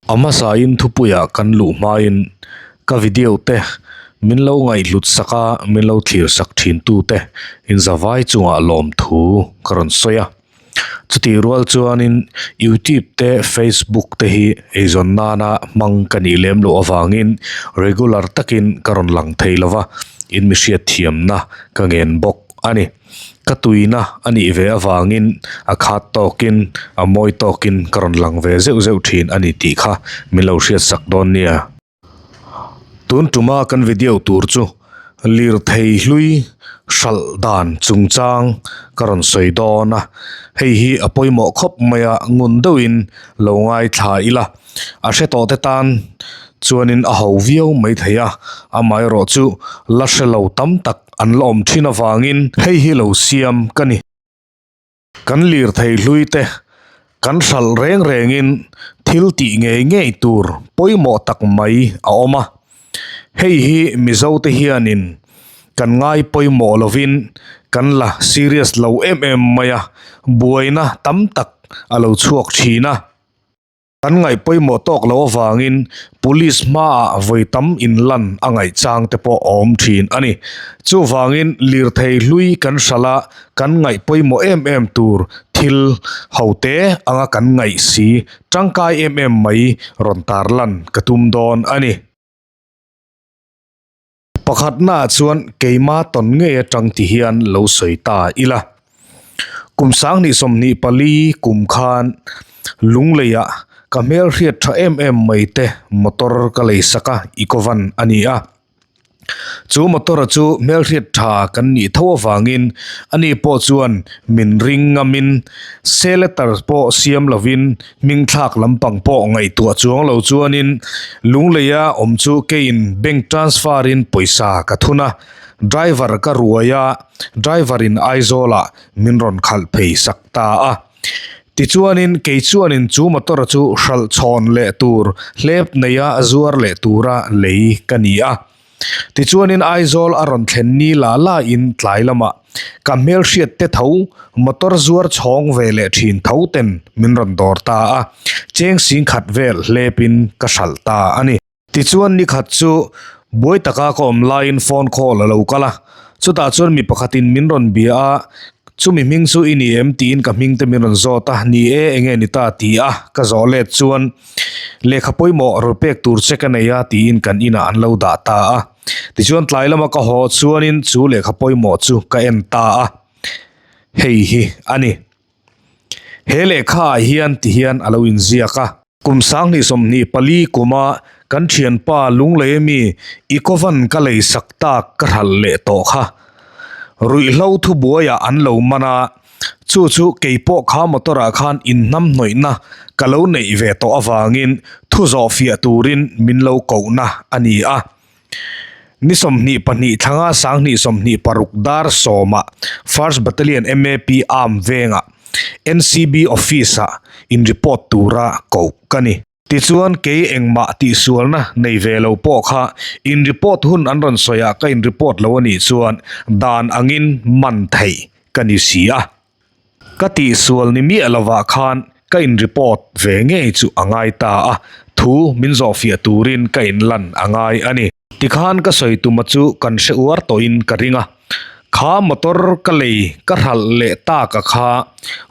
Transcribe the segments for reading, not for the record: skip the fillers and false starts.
A hmasain thupuiah kan luh hmain ka video te min lo ngaihhlut sak a, min lo thlir sak thin tu te inzavai chungah lawmthu ka rawn sawi a. Chutih rual chuanin YouTube te Facebook te hi eizawn nana hmang ka nih lem loh avangin regular takin ka rawn lang thei lo va, in mi hriatthiamna ka ngen bawk a ni. Ka tuina a nih ve avangin a khat tawkin a mawi tawkin ka rawn lang ve zeuh zeuh thin a ni tih kha min lo hriatsak dawn nia. Tun tuma kan video tur chu lirthei hlui hralh dan chungchang ka rawn sawi dawn a, hei hi a pawimawh khawp mai a, ngun deuhin lo ngaithla ila, a hre tawh te tan chuanin a ho viau mai thei a, amaherawh chu la hre lo tam tak an la awm thin avangin hei hi lo siam ka ni. Kan lirthei hlui te kan hralh reng rengin thil tih ngei ngei tur pawimawh tak mai a awm a. Hei hi Mizo te hianin kan ngai pawimawh lovin kan la serious lo em em mai a, buaina tam tak a lo chhuak thin a. Kan ngaih pawimawh tawk loh avangin Police hmaah vawi tam inlan a ngaih chang te pawh a awm thin a ni. Chuvangin lirthei hlui kan hralh a, kan ngaih pawimawh em em tur thil hote anga kan ngaih si tangkai em em mai rawn tarlan ka tum dawn a ni. Pakhatnaah chuan keima tawn ngei atang ti hian lo sawi ta ila. Kum 2024 kum khan Lungleiah ka hmelhriat tha em em mai te motor ka lei sak a, Ecovan a ni a. Chu motor a chu hmelhriat tha kan nih tho avangin ani pawh chuan min ring ngamin sale letter pawh siam lovin Hming thlak lampang pawh ngaihtuah chuang lo chuanin Lungleia awm chu keiin bank transfer in pawisa ka thun a, driver ka ruai a, driver in Aizawlah min rawn khalh phei sak ta a. Tichuanin kei chuanin chu motor chu hralh chhawn leh tur hlep neia zuar leh tura lei ka ni a. Tichuanin Aizawl a rawn thlen ni la la in tlai lamah ka hmelhriat te tho motor zuar chhawng ve leh thin tho ten min rawn dawr ta a, cheng sing khat vel hlep in ka hralh ta a ni. Tichuan ni khat chu buai taka ka awm laiin phone call a lo kal a, chutah chuan mi pakhatin min rawn bia a, chumi hming chu i ni em tiin ka hming te min rawn zawt a, ni e enge ni ta ti a ka zawh let chuan Lehkha pawimawh rawn pek tur che ka nei a tiin kan inah an lo dah ta a. Tichuan tlai lama ka haw chuanin chu lehkha pawimawh chu ka en ta a. Hei hi a ni. He lehkha ah hian ti hian a lo inziak a. Kum 2024 kuma kan thianpa Lunglei ami Ikovan ka lei sak tak ka hralh leh tawh kha. Ruihhlo thubuaiah an lo man a. Chu chu kei pawh kha motor ah khan inhnamhnawihna ka lo neih ve tawh avangin thu zawh fiah turin min lo kohna a ni a. Ni 22 thlanga 2026 dar sawmah First Battalion MAP Arm vengah NCB Office ah in report tura koh ka ni. Tichuan kei engmah tihsualna nei ve lo pawh kha in report hun an rawn sawi ah ka in report lo a nih chuan dan angin man theih ka ni si a. Ka tihsual ni miah lovah khan ka in report ve ngei chu a ngai ta a, thu min zawhfiah turin ka in lan a ngai a ni. Tikhan ka sawi tuma chu kan hre uar tawhin ka ring a, kha motor ka lei ka hralh leh taka kha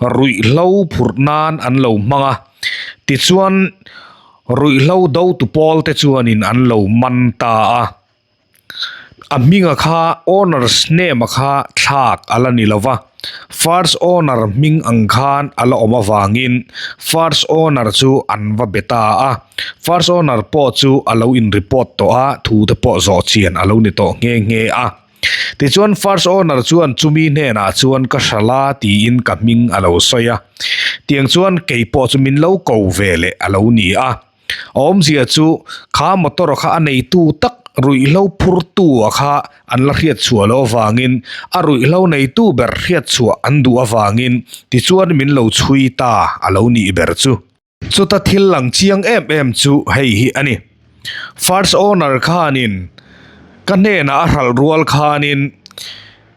ruihhlo phurh nan an lo hmang a, tichuan ruihhlo dotu pawl te chuanin an lo man ta a. A hminga kha owner's name a kha thlak a la ni lo va, first owner hming ang khan a la awm avangin first owner chu an va be ta a. First owner pawh chu a lo in report tawh a, thu te pawh zawh chian a lo ni tawh nghe nghe a. Tichuan first owner chuan chumi hnenah chuan ka hralh a tiin ka hming a lo sawi a. Tiang chuan kei pawh chu min lo ko ve leh a lo ni a. A awmzia chu kha motor kha a neitu tak ruihhlo phurtu a kha an la hriat chhuah loh avangin a ruihhlo neitu ber hriat chhuah an duh avangin tichuan min lo chhui ta a lo nih ber chu. Chuta thil lang chiang em em chu hei hi a ni. First owner khanin ka hnenah a hralh rual khanin.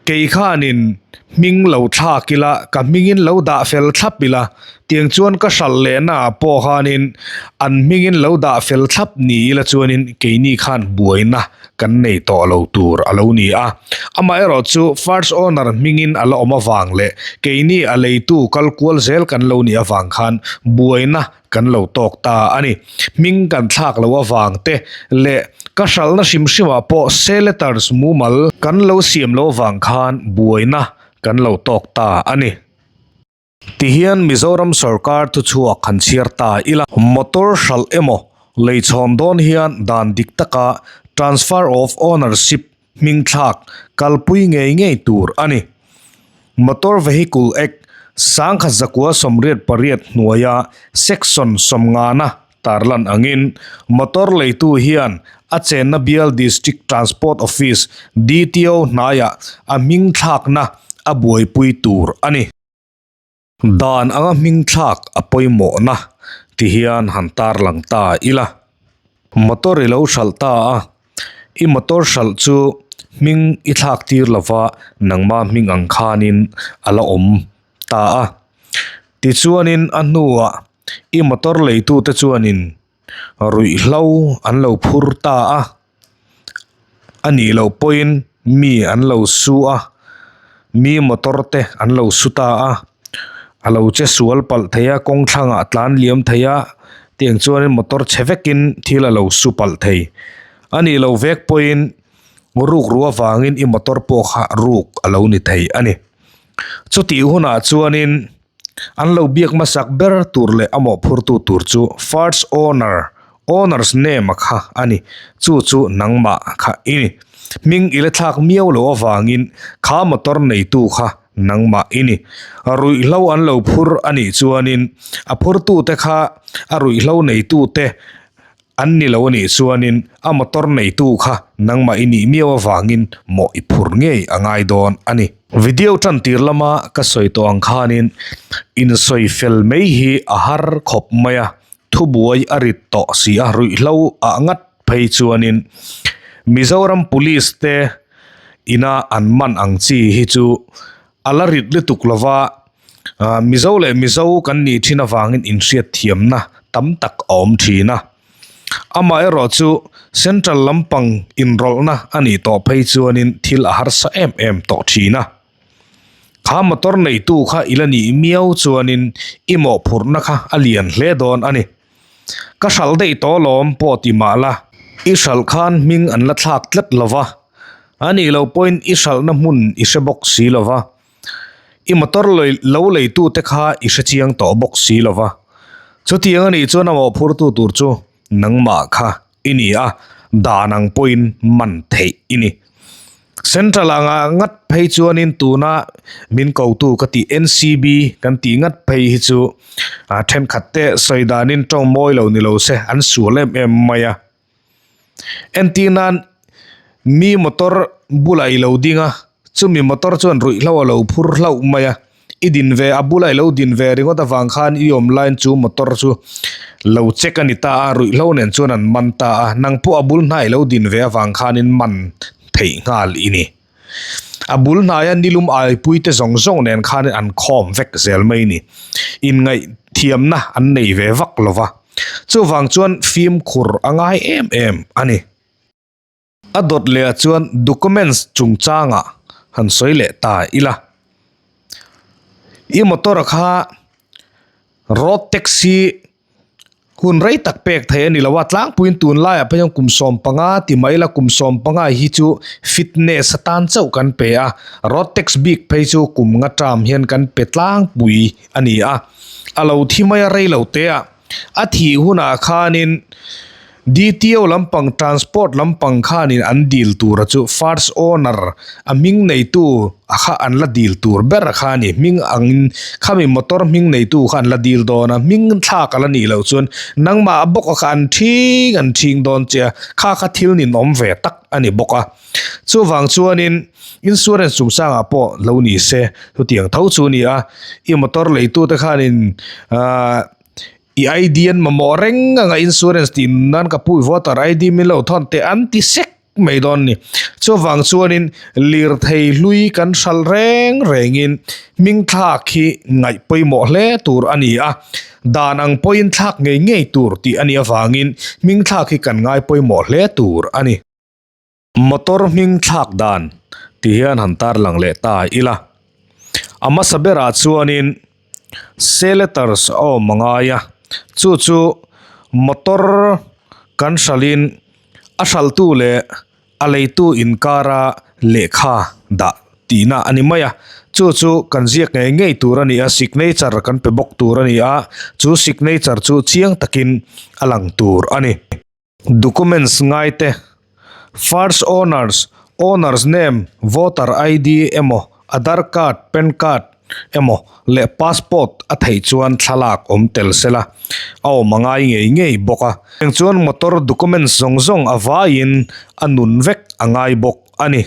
Kei khanin hming lo thlak ila, ka hmingin lo dah fel thlap ila, tiang chuan ka hralh lehna ah pawh khanin an hmingin lo dah fel thlap ni ila chuanin keini khan buaina kan nei tawh lo tur a lo ni a. Amaherawh chu first owner hmingin a la awm avang leh keini a leitu kal kual zel kan lo nih avang khan buaina kan lo tawk ta a ni. Hming kan thlak loh avang te leh ka hralhna hrim hrimah pawh sale letters mumal kan lo siam loh avang khan buaina kan lo tawk ta a ni. Tihian Mizoram sorkar thuchhuak han chhiar ta ila. Motor hralh emaw leichhawn dawn hian dan dik taka transfer of ownership hming thlak kalpui ngei ngei tur a ni. Motor Vehicle Act sangkhat zakua 88 hnuaia Section sawmngana tarlan angin motor leitu hian a chenna bial District Transport Office, DTO, hnaiah a hming thlakna a buaipui tur a ni. Dan anga hming thlak a pawimawhna ti hian han tarlang ta ila. Motor i lo hralh ta a, i motor hralh chu hming i thlak tir lova nangma hming ang khanin a la awm ta a. Tichuanin a hnuah i motor leitute chuanin ruihhlo an lo phur ta a. A nih loh pawhin mi an lo su a, mi motor te an lo su ta a, a lo che sual palh thei a, kawng thlangah a tlan liam thei a, tiang chuanin motor chhe vekin thil a lo su palh thei. A nih loh vek pawhin ruk ruh avangin i motor pawh kha ruk a lo ni thei a ni. Chutih hunah chuanin. An lo biak hmasak ber tur leh a mawhphurtu tur chu first owner, owner's name a kha a ni. Chu chu nangmah kha i ni. Hming i la thlak miau loh avangin kha motor neitu kha nangmah i ni. Ruihhlo an lo phur a nih chuanin a phurtute kha a ruihhlo neitute An ni lo a nih chuanin a motor neitu kha nangmah i nih miau avangin mawh i phur ngei a ngai dawn a ni. Video tan tir lama ka sawi tawh ang khanin insawi fel mai hi a har khawp mai a, thubuai a rit tawh si a, ruihhlo ah ngat phei chuanin Mizoram Police te ina an man ang chi hi chu a la rit lutuk lova, Mizo leh Mizo kan nih thin avangin inhriat thiamna tam tak a awm thin a. Amaherawh chu Central lampang inrawlhna a nih tawh phei chuanin thil a harsa em em tawh thin a. Kha motor neitu kha i la nih miau chuanin i mawhphurhna kha a lian hle dawn a ni. Ka hralh daih tawh alawm pawh ti mah la. I hralh khan hming an la thlak tlat lo va, a nih loh pawhin i hralhna hmun i hre bawk si lo va. I motor lo leitute kha i hre chiang tawh bawk si lo va. Chutiang a nih chuan a mawhphurtu tur chu nangmah kha i ni a, dan ang pawhin man theih i ni. Central anga ngat phei chuanin tuna min kotu ka tih NCB kan tih ngat phei hi chu thenkhat te sawi danin tawng mawi lo ni lo se an sual em em mai a. Entir nan mi motor bulah i lo ding a, chumi motor chuan ruihhlo a lo phur hlauh mai a, i din ve a bula i lo din ve ringawt avang khan i awm laiin chu motor chu lo check a ni ta a, ruihhlo nen chuan an man ta a, nang pawh a bul hnai i lo din ve avang khanin man theih nghal i ni. A bul hnaia nilum aipui te zawng zawng nen khanin an khawm vek zel mai ni. Inngaihthiamna an nei ve vak lo va, chuvang chuan fimkhur a ngai em em a ni. A dawt leh ah chuan documents chungchangah han sawi leh ta ila. I motor kha road tax hi hun rei tak pek theih a ni lo a, tlangpuiin tunlaiah phei chuan kum 15 ti mai ila kum 15 hi chu fitness atan chauh kan pe a, road tax bik phei chu kum nga term hian kan pe tlangpui a ni a, a lo thi mai a rei lo te ah. A thih hunah khanin DTO lampang transport lampang khanin an dil tura chu first owner a hming neitu a kha an la dil tur ber a kha a ni. Hming angin khami motor hming neitu kha an la dil dawn a, hming thlak a la nih loh chuan nangmah bawk a kha an thing an thing dawn che a, kha kha thil ninawm ve tak a ni bawk a. Chuvang chuanin insurance chungchangah pawh lo ni se chutiang tho chu a ni a, i motor leitute khanin ahh i ID an mamawh reng anga insurance tih nan ka pu i voter ID min lo thawn teh an ti sek. mai dawn ni. Chuvang chuanin lirthei hlui kan hralh reng rengin hming thlak hi ngaih pawimawh hle tur a ni a, dan ang pawhin thlak ngei ngei tur tih a nih avangin hming thlak hi kan ngai pawimawh hle tur a ni. Motor hming thlak dan ti hian han tarlang leh ta ila. A hmasa berah chuanin C letters a awm a ngai a, chu chu motor kan hralhin a hralhtu leh a leitu inkara lehkha dah tihna a ni mai a. Chu chu kan ziak ngei ngei tur a ni a, signature kan pe bawk tur a ni a, chu signature chu chiang takin a lang tur a ni. Documents ngai te, First owners, Owners name, Voter ID emaw, Aadhar card, Pan card emaw leh Passport a theih chuan thlalak awm tel sela a awm a ngai ngei ngei bawk a. Heng chuan motor documents zawng zawng a vaiin a nun vek a ngai bawk a ni.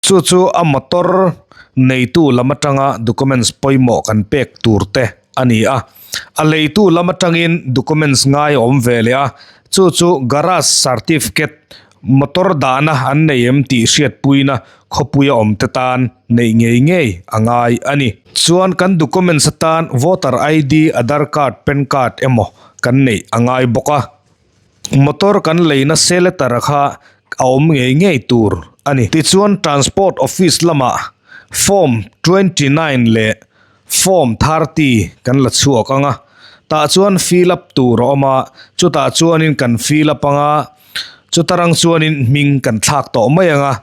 Chu chu a motor neitu lam atanga documents pawimawh kan pek tur te a ni a. A leitu lam atangin documents ngai a awm ve leh a, chu chu garage certificate, motor dahna an nei em tih hriatpuina khawpuia awm te tan neih ngei ngei a ngai a ni. Chuan kan documents atan voter ID, Aadhar card, pan card emaw kan neih a ngai bawk a. Motor kan leina seletar kha a awm ngei ngei tur a ni. Tichuan Transport Office lamah Form 29 leh Form 30 kan la chhuak ang a, tah chuan fill up tur a awm a, chutah chuanin kan fill up ang a, chuta rang chuanin hming kan thlak tawh mai ang a,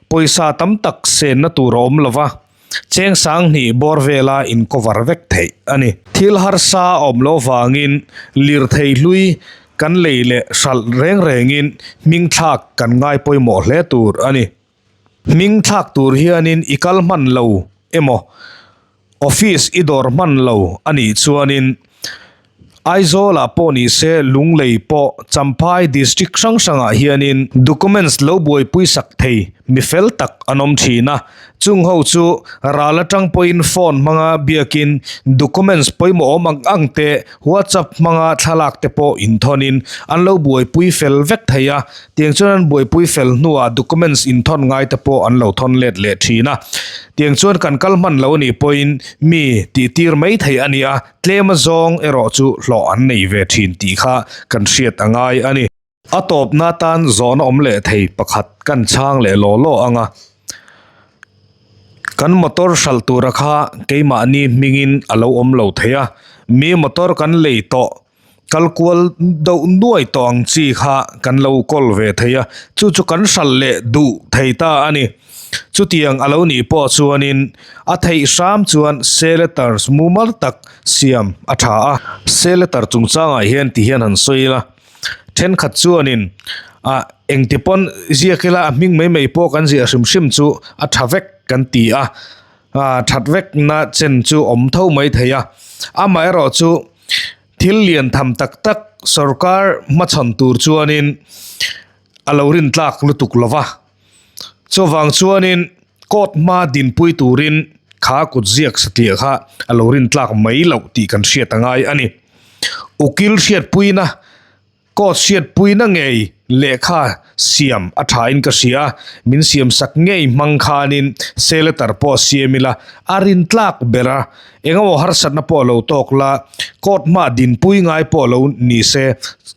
pawisa tam tak senna tur a awm lo va. Cheng sanghnih bawr vela in cover vek theih a ni. Thil harsa a awm loh vangin lirthei hlui kan lei leh hralh reng rengin hming thlak kan ngai pawimawh hle tur a ni. Hming thlak tur hianin i kal hman lo emaw office i dawr hman lo a nih chuanin Aizawlah pawh ni se Lunglei pawh Champhai District hrang hrangah hianin documents lo buaipui sak thei mi fel tak an awm thin a, chung ho chu ral atang pawhin phone hmanga biakin documents pawimawh awm ang ang te WhatsApp hmanga thlalak te pawh inthawnin an lo buaipui fel vek thei a, tiang chuan an buaipui fel hnuah documents inthawn ngai te pawh an lo thawn let leh thin a, tiang chuan kan kal hman lo anih pawhin mi tihtir mai thei a ni a. Tlem a zawng erawh chu hlawh an nei ve thin tih kha kan hriat a ngai a ni. A tawpna tan zawhna awm leh thei pakhat kan chhang leh law law ang a. Kan motor hralh tura kha keimahni hmingin a lo awm lo thei a, mi motor kan lei tawh kal kual deuh nuai tawh ang chi kha kan lo kawl ve thei a, chu chu kan hralh leh duh thei ta a ni. Chutiang a lo nih pawh chuanin a theih hram chuan sale letters mumal tak siam a tha a. Sale letter chungchangah hian ti hian han sawi ila, thenkhat chuanin ah engti pawn ziak ila a hming mai mai pawh kan ziah hrim hrim chu a tha vek kan ti a, ah that vekna chen chu awm tho mai thei a. Amaherawh chu thil lian tham tak tak sorkar hmachhawn tur chuanin a lo rintlak lutuk lo va. Chuvang chuanin court hma dinpui turin kha kut ziak satliah kha a lo rin tlak mai loh tih kan hriat a ngai a ni. Ukil hriatpuina, court hriatpuina ngei lehkha siam a thain ka hria a, min siam sak ngei hmang khanin sale letter pawh siam ila a rin tlak ber a, engemaw harsatna pawh a lo tawk la, court hma dinpui ngai pawh lo ni se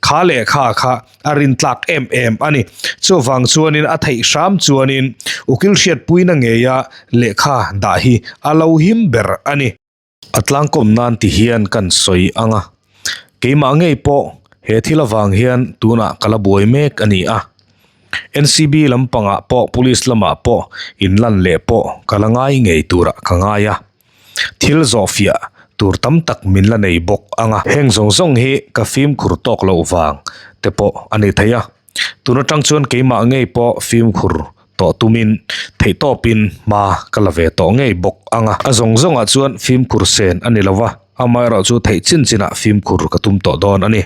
kha lehkha kha a rintlak em em a ni. Chuvang chuanin a theih hram chuanin ukil hriatpuina ngeia lehkha dah hi a lo him ber a ni. A tlangkawm nan ti hian kan sawi ang a, keimah ngei pawh he thil avang hian tunah ka la buai mek a ni a. NCB lampangah pawh police lamah pawh inlan leh pawh ka la ngai ngei turah ka ngai a. Thil zawhfiah tur tam tak min la nei bawk ang a. Heng zawng zawng hi ka fimkhur tawk loh vang te pawh a ni thei a. Tun atang chuan keimah ngei pawh fimkhur tawh tumin theihtawpin hma ka la ve tawh ngei bawk ang a. A zawng zawngah chuan fimkhur sen a ni lo va, amaherawh chu theih chin chinah fimkhur ka tum tawh dawn a ni.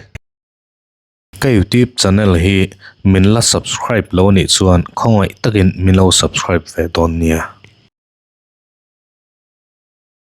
Ka youtube channel hi min la subscribe lo nih chuan khawngaih takin min lo subscribe ve dawn nia.